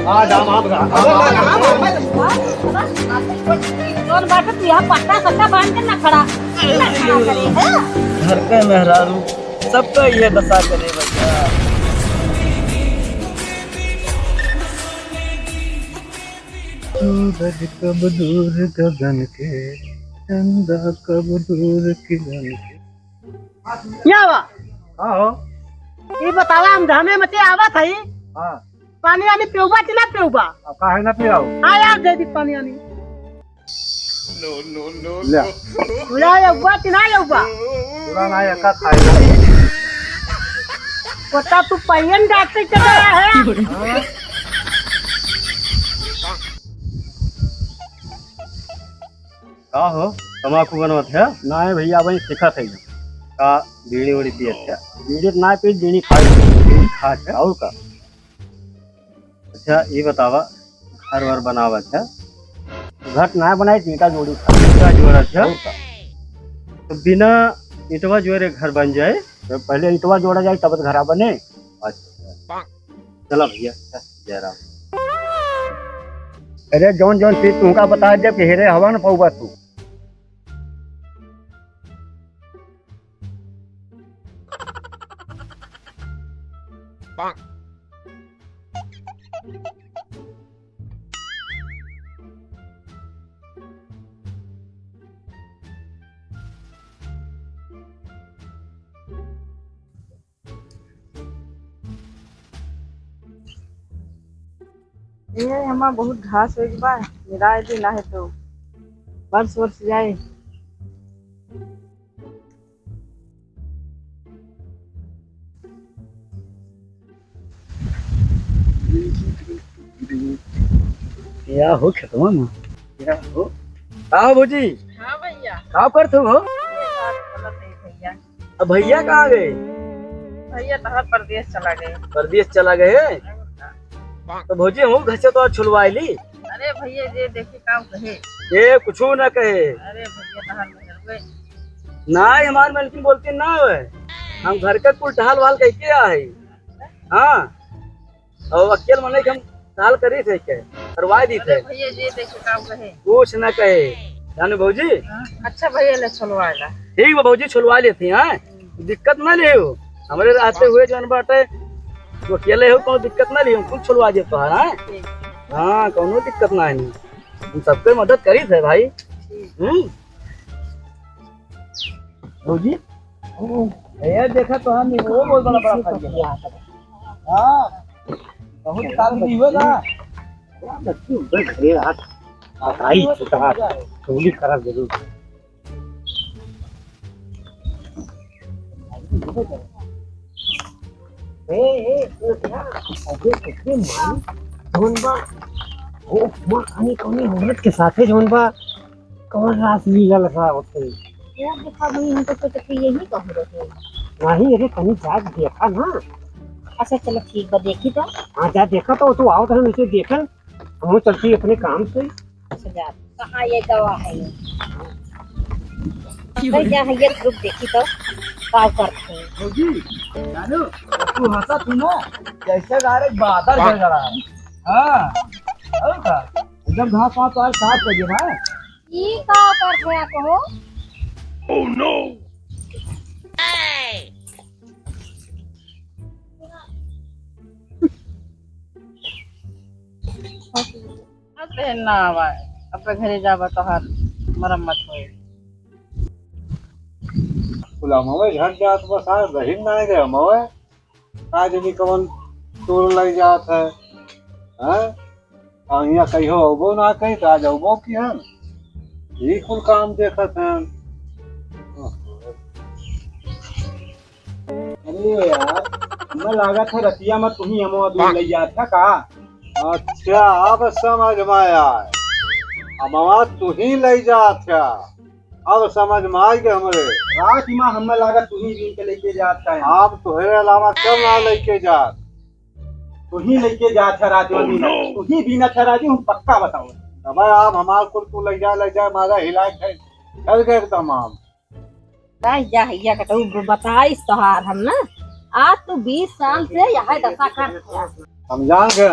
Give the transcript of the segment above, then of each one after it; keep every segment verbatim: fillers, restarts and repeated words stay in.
आ, जा, माफ कर। जौन बाटे तू यहाँ पट्टा सट्टा बांध के ना खड़ा, ना खड़ा करे, हाँ? घर के मेहरारू, सबका इहे दशा करे भैया। सूरज कब दूर गगन के, चंदा कब दूर किरण के। क्या बा? का हो? ई बतावा, हम धामे मते आवत हई। हाँ। पानी वानी पिउबा कि ना पिउबा? अब काहे ना पियाओ? हाँ यार, दे दी पानी वानी। ले। पूरा यौबा कि ना यौबा? पूरा ना, एका खाएगा। पता तू पहियन जाते चला है। हाँ। का हो, तमाकू बनवत है? नाहीं भैया, अबहीं सीखत है। का बीड़ी उड़ी पियत है? बीड़ी तो ना पी, बीड़ी खात है। बीड़ी खात है, और का? अच्छा, ई बतावा, घर वर बनावत है? घर ना बनाई, ईंटा जोड़ी था। ईंटा जोड़त है? और का? तो बिना ईंटवा जोड़े घर बन जाए? तो पहले ईंटवा जोड़ा जाए, तब तो घरा बने। अच्छा। चला भैया, चल, जय राम। अरे जौन जौन चीज तुमका बता दे कि हेरे हवा न पउबा तू। ये हमार बहुत घास हो गई बा, निराय दे ना है तो बरस बरस जाए। या हो खेतवा में, या हो। का हो भौजी? हाँ भैया। का करत हो? ये बात गलत है भैया। अब भैया कहाँ गए? भैया तहार परदेस चला गए। परदेस चला गए? और का? तो भौजी, हम घर से तो आज छुलवाए ली। अरे भैया, जे देखी का कहे। ये कुछ ना कहे। अरे भैया, तहार मेहर हुए। ना, हमार मलकिन बोलती ना हुए। हम घर के कुल टहल वहल कह के आए। हाँ। और अकेल मने के हम टहल करी थे के। करवाए दी अरे थे। भैया, जे देखी का कहे। कुछ ना कहे। जानू भौजी? हाँ। अच्छा भैया, ले छुलवा ला। ठीक बा भौजी, छुलवा लेती हैं। दिक्कत ना लियो, हमरे रहते हुए जौन बाटे, तू अकेले हो, कौनो दिक्कत ना लियो, कुल छुलवा दे तोहार, हाँ? ठीक। हाँ, कौनो दिक्कत ना है, हम सबके मदद करी थे भाई। हम्म। भौजी, ए, देखा तो हम वो बहुत बड़ा बड़ा फल गया। हाँ, बहुत ताकत नहीं होगा। बच्ची, घरे हाथ, आई, तो कहा, कबूली करा जरूर। ए, ए, ए, क्या? अबे, कितने मारी? जौन बा, ओ, माँ, कनी, कनी औरत के साथे जौन बा, कौन रास लीला लगा होते? यार, देखा भाई, हम तो सोचे कि यही कहूँ रहे। नहीं, अरे, कनी जाके देखा ना। अच्छा, चलो, ठीक बा, देखी तो। हाँ, जा देखा तो, तू आओ तो हम इसे देखन। हमहू चलती अपने काम से। अच्छा, जा। कहाँ ये गवा है ये? भाई, जा, ये group देखी तो, का करत है? भौजी, जानू, तू हंसा तू ना, जैसे गारे बादल गड़गड़ा है। हाँ, और का? एकदम घास वास साफ कर दिया ना। ई का करत है आप हो? Oh no! अब रहन ना आवा, अपने घरे जाबा तोहार मरम्मत होए। गुलामवे झट जात बस, आज रहीन ना गए हमवे। का जनी कवन तोर लग जात है, हैं? आ हियाँ कहियो अउबो ना कही, त आज अउबो की हम। ई कुल काम देखत हैं। अरे यार, हमें लागत है रतिया में तुही अमवा दूध ले जात है का? अच्छा, अब समझ में आया। अमवा तुही ले जात है। अब समझ में आइ गए हमरे। रात में हमें लागत तुही बीन के लेके जात है। आप तोहरे अलावा क्यों ना लेके जात? तुही लेके जात है रात में बीन। तुही बीनत है राजू, हम पक्का बताओ। अबे आप हमार कुल तू ले जा, ले जा, मारा हिला के चल गए तमाम। जा, जा, या कतऊ ब-, बताइस तोहार हम ना। आज तू बीस साल से यह दशा कर। हम जान गए,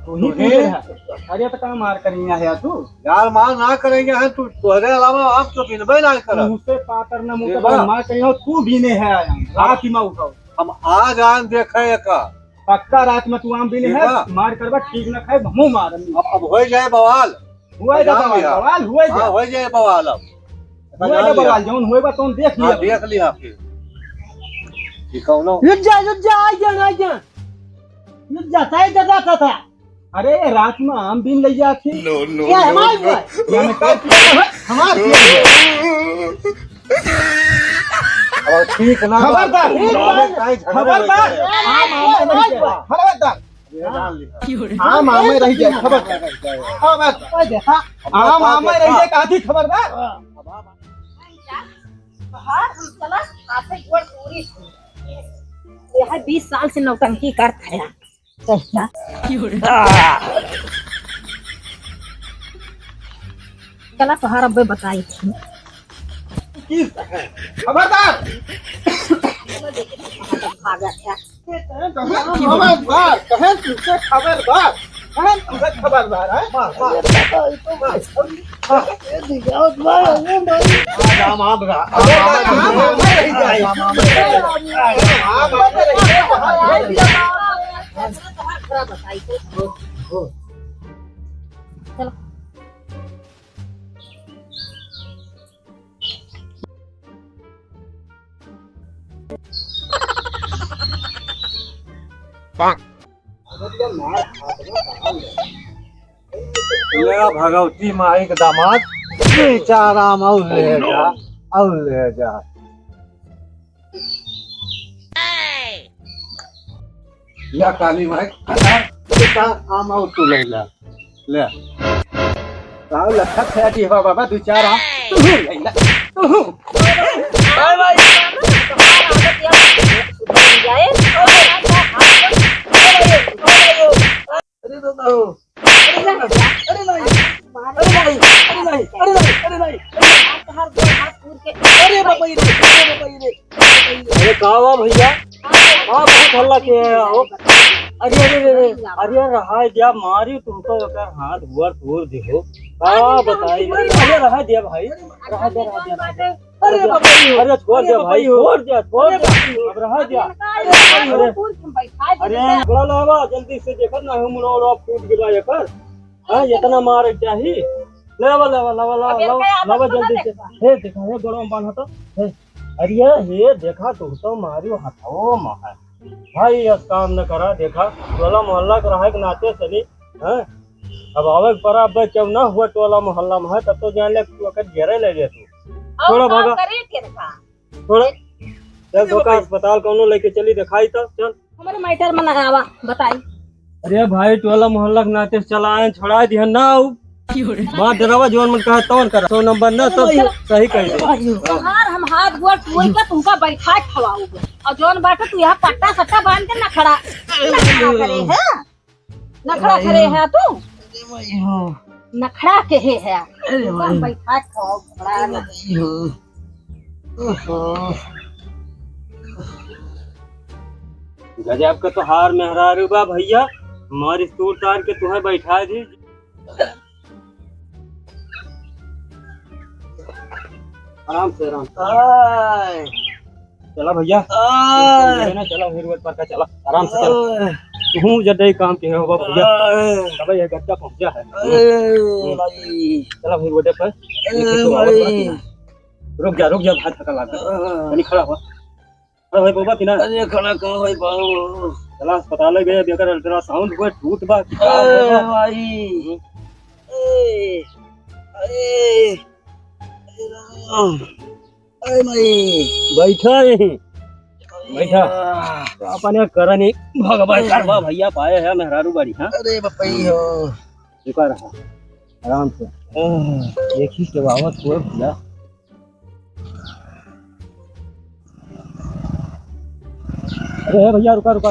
तू ही तू ही? पूछे है। अरे तो का मार करिया है तू? यार मार ना करिया है तू, तोहरे अलावा आप तो बिनबे ना कर। मुँह से पातर ना मुँह ये से बड़ा बा। मार करिया, तू बीने है रात ही में उठाओ। हम आ जान देखे का। पक्का रात में तू आम बीने ये है, बा। मार करबा ठीक ना खाए, हमू मारम। अब, अब हो जाए बवाल। हुआ जा जान बवाल, लिया। बवाल हुआ जा। हाँ, हो जाए बवाल अब। हुआ जा बवाल, जौन हुए बा तौन देख लिया। हाँ, देख लिया फिर। ये कौनो रुक जा, रुक जा, आ जा, आ जा। रुक जा, साइड जा, जा, जा। अरे, रात में आम बीन ले जात ही। No, no, ये no, हमार no। बा। ये हमार बा। अब ठीक ना बा। खबरदार, ठीक बा। काहे झगड़ा खबरदार। होता है? आम, आम, आम, आम, खबरदार। ये डाल लिया। आम, आम रह जाए, खबरदार। खबरदार। आम, आम रह जाए, कहा थी खबरदार। बाहर हम चला, आपसे गोड़ पूरी। यह बीस साल से नौटंकी करत है। चल, जा। चला, तोहार अब्बे बताई। खबरदार! भागत है। खबरदार, कहे तुमसे खबरदार, कहे तुमसे खबरदार, हैं? मार, मार। ले भगवती माई के दामाद, बेचारा आम और ले जा, और ले जा। या काली माई, आम और तू ले ला। ले। का लखत है जी, हवा बाबा, दू चार आम। तू ले ला। तू। Bye bye. अरे दादा हो। अरे नहीं, अरे नहीं, अरे नहीं, अरे नहीं, अरे नहीं, अरे नहीं। अरे बाबा रे, अरे बाबा रे। अरे का हुआ भैया? का बहुत हल्ला किया है हो? अरे, अरे, अरे, अरे, अरे रहा दिया, मारी तुम तो एकर हाथ गोड़ तोड़ दे हो। का बताई? अरे रहा दिया भाई, रहा दिया, रहा दिया, रहा दिया। अरे बाबा रे। अरे छोड़ दे भाई, छोड़ दे, छोड़ दे। अब रहा दिया। अरे, अरे, बड़ा लावा, जल्दी से देखत ना हो, मुड़ो, मुड़ो फूट गया एकर। हाँ, इतना मार चाही। लावा, लावा, लावा, लावा, लावा जल्दी से। हे, देखा, हे, गोड़वा में बांधा तो। हे, अरे, हे, देखा, तू तो मारियो हथवो में है। भाई, यस काम न करा, देखा, टोला मोहल्ला के रहे के नाते सनी, हाँ? अब आवे के परा, अब जब ना हुआ टोला मोहल्ला में है, तब तो जान ले, तू अकर घेरे ले ले तू। और थोड़ा का भागा। करे के रखा? थोड़ा, चल, अरे धोखा भाई। अस्पताल कौनो लेके चली, दिखाई तो, चल। हमारे मैटर में लगावा, बताई। अरे भाई, टोला मोहल्ला के नाते चला आए, छोड़ा दिहन ना आऊ। बात डरावा, जौन मन कहा तौन करा। सौ नंबर ना, तब चलो। सही कह दे। बाहर हम हाथ गोड़ टोई के तुमका बैठा खवाऊंगा। और जौन बाटे तू यहाँ पट्टा सट्टा बांध के नखड़ा, नखड़ा करे है, नखड़ा करे है तू। नखड़ा के हे है। अरे तुमका भाई। बैठा खवाऊ, खड़ा अरे ना। भाई हो। ओहो। गजब का तोहार मेहरारू बा भैया, मारी तूर तार के तुहे बैठा दी। आराम से, आराम से। आय। चला भैया। आय। चला, फिर रोड पर का चला, आराम से चला। आय। तू जब काम के हो भैया। आय। तब ये गड्ढा पहुंचा है। अरे भाई। चला फिर रोड पर। अरे भाई। रुक जा, रुक जा, भाई, थका लगा। हाँ। तनी खड़ा हो। खड़ा हो बाबा, कि ना? अरे, खड़ा कहाँ हो बाबू? चला, अस्पताल गए, अभी अगर अल्ट्रासाउंड हुआ, टूट बा, कि का अरे हुआ बा? भाई। हम्म। ए, अरे, अरे राम। अरे माई। बैठा यहीं। अरे बैठा। यार। अपने करनी भगवान करवा भैया पाए है, मेहरारू बाड़ी, हाँ? अरे बपई हो। रुका रहा, आराम से। आह। देखी के बाबा तोड़ दिया। अरे, ए भैया, रुका, रुका।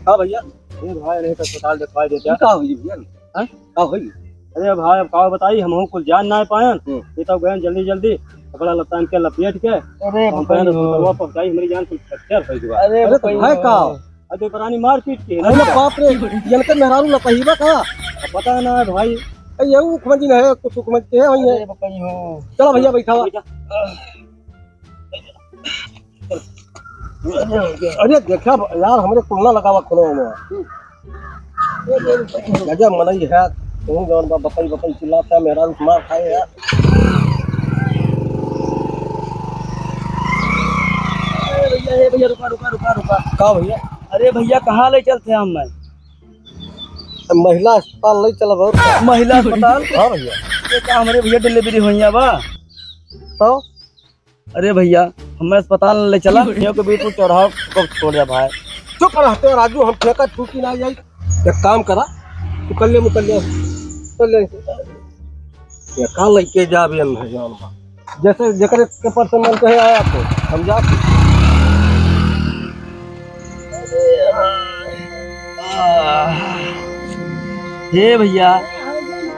हाँ भैया। ए भाई, नहीं तो अस्पताल दिखवाई देते। का होई भैया? हैं? का होई? अरे भाई, अब का बताई, हमहू कुल जान ना पायन। हम्म। ये तो गए जल्दी जल्दी, कपड़ा लत्ता के लपेट के। अरे हम भाई कहन हो। अस्पतालवा पहुंचाई, हमारी जान कुल फ्रैक्चर हो गया। अरे अरे तो भाई भाई हो। का? अरे परानी मार पीट के अरे बाप रे, इनके मेहरारू लपहिबा का? अब पता ना है भाई। ए, ये उखमंजी नहीं है, कुछ उखमंजी है वही है। अरे बकई हो। चलो भैया, बैठा हुआ। अरे देखा यार, हमरे कुल्ला लगावा खुलो में। गजब मनई है, तू जौन बा बकई बकई चिल्लाता है, मेहरारू से मार खाए यार। अरे भैया, ए भैया, रुका, रुका, रुका, रुका। का भैया? अरे भैया, कहाँ ले चलते हैं हम मैं? महिला अस्पताल ले चलब और का? महिला अस्पताल? हाँ भैया। ये का हमरे भैया delivery होइया बा? तो? अरे भैया, हमें अस्पताल ले चला, यो के बिल्कुल चौराहा को छोड़ दे भाई। चुप रहते राजू, हम ठेका छूटी ना जाई। एक काम करा, तू कर ले, मुकर ले, कर ले। ये का लेके जाबे हम है जान बा। जैसे जेकरे के पर्सन मन कहे आया तो हम जा। हे भैया,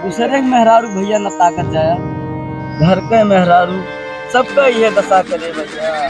दूसरे के मेहरारू भैया न ताकत जाया, घर के मेहरारू सबका ये दशा करे भैया।